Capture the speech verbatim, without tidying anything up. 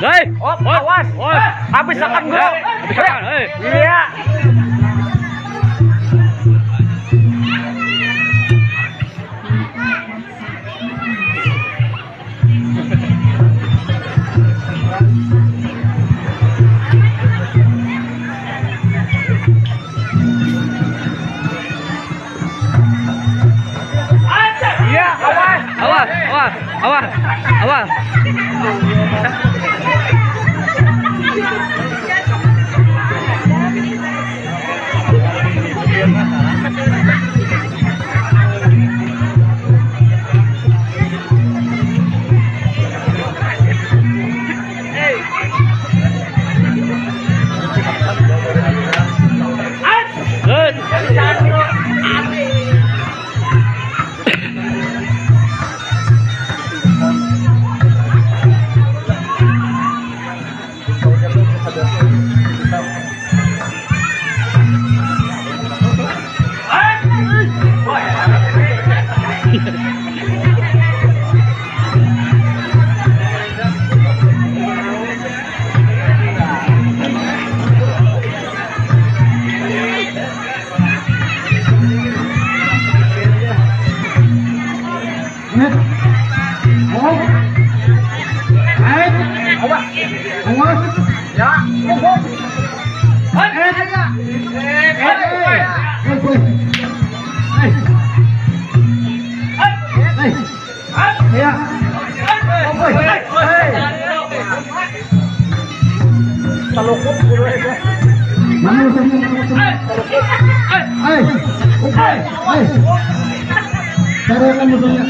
Hei, op, awas. Op. Habis akan, bro. Habis akan, hei. Iya. Iya, awas. Awas, awas, awas, awas. Iya. Oke. Hei. Talukuk dulu ya. Mana musuhnya? Mana musuhnya? Hei. Oke. Hei. Carikan musuhnya.